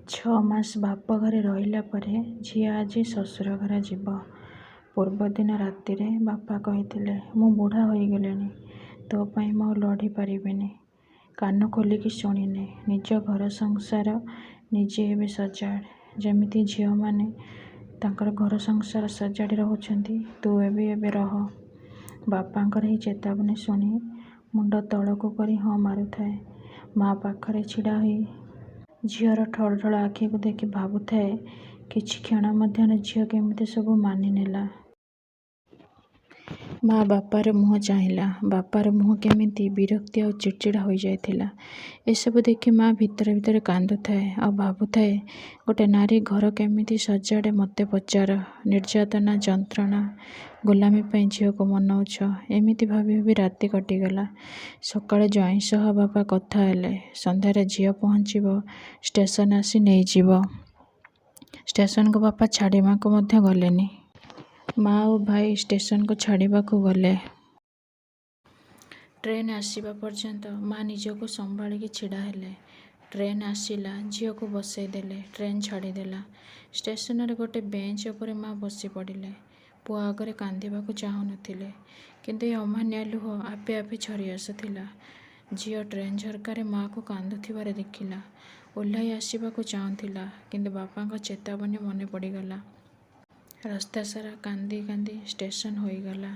ଛଅମାସ ବାପଘରେ ରହିଲା ପରେ ଝିଅ ଆଜି ଶ୍ୱଶୁର ଘର ଯିବ। ପୂର୍ବଦିନ ରାତିରେ ବାପା କହିଥିଲେ, ମୁଁ ବୁଢ଼ା ହୋଇଗଲିଣି, ତୋ ପାଇଁ ମୁଁ ଆଉ ଲଢ଼ି ପାରିବିନି। କାନ ଖୋଲିକି ଶୁଣିନେ, ନିଜ ଘର ସଂସାର ନିଜେ ଏବେ ସଜାଡ଼। ଯେମିତି ଝିଅମାନେ ତାଙ୍କର ଘର ସଂସାର ସଜାଡ଼ି ରହୁଛନ୍ତି, ତୁ ବି ଏବେ ରହ। ବାପାଙ୍କର ଏହି ଚେତାବନୀ ଶୁଣି ମୁଣ୍ଡ ତଳକୁ କରି ହଁ ମାରୁଥାଏ। ମା ପାଖରେ ଛିଡ଼ା ହୋଇ ଝିଅର ଢଳଢଳ ଆଖିକୁ ଦେଖି ଭାବୁଥାଏ, କିଛି କ୍ଷଣ ମଧ୍ୟରେ ଝିଅ କେମିତି ସବୁ ମାନିନେଲା। ମା ବାପାର ମୁହଁ ଚାହିଁଲା। ବାପାର ମୁହଁ କେମିତି ବିରକ୍ତି ଆଉ ଚିଡ଼ଚିଡ଼ା ହୋଇଯାଇଥିଲା। ଏସବୁ ଦେଖି ମା ଭିତରେ ଭିତରେ କାନ୍ଦୁଥାଏ ଆଉ ଭାବୁଥାଏ, ଗୋଟେ ନାରୀ ଘର କେମିତି ସଜାଡ଼େ ମୋତେ ପଚାର। ନିର୍ଯାତନା, ଯନ୍ତ୍ରଣା, ଗୋଲାମୀ ପାଇଁ ଝିଅକୁ ମନଉଛ। ଏମିତି ଭାବି ଭାବି ରାତି କଟିଗଲା। ସକାଳେ ଜ୍ୱାଇଁ ସହ ବାପା କଥା ହେଲେ, ସନ୍ଧ୍ୟାରେ ଝିଅ ପହଞ୍ଚିବ, ଷ୍ଟେସନ ଆସି ନେଇଯିବ। ଷ୍ଟେସନକୁ ବାପା ଛାଡ଼ିବାକୁ ମଧ୍ୟ ଗଲେନି। ମା ଓ ଭାଇ ଷ୍ଟେସନକୁ ଛାଡ଼ିବାକୁ ଗଲେ। ଟ୍ରେନ୍ ଆସିବା ପର୍ଯ୍ୟନ୍ତ ମା ନିଜକୁ ସମ୍ଭାଳିକି ଛିଡ଼ା ହେଲେ। ଟ୍ରେନ୍ ଆସିଲା, ଝିଅକୁ ବସେଇ ଦେଲେ, ଟ୍ରେନ୍ ଛାଡ଼ିଦେଲା। ଷ୍ଟେସନରେ ଗୋଟେ ବେଞ୍ଚ ଉପରେ ମା ବସିପଡ଼ିଲେ। ପୁଅ ଆଗରେ କାନ୍ଦିବାକୁ ଚାହୁଁନଥିଲେ, କିନ୍ତୁ ଏ ଅମାନିଆ ଲୁହ ଆପେ ଆପେ ଝରି ଆସୁଥିଲା। ଝିଅ ଟ୍ରେନ୍ ଝରକାରେ ମାଆକୁ କାନ୍ଦୁଥିବାର ଦେଖିଲା। ଓହ୍ଲାଇ ଆସିବାକୁ ଚାହୁଁଥିଲା, କିନ୍ତୁ ବାପାଙ୍କ ଚେତାବନୀ ମନେ ପଡ଼ିଗଲା। ରାସ୍ତାସାରା କାନ୍ଦି କାନ୍ଦି ଷ୍ଟେସନ ହୋଇଗଲା।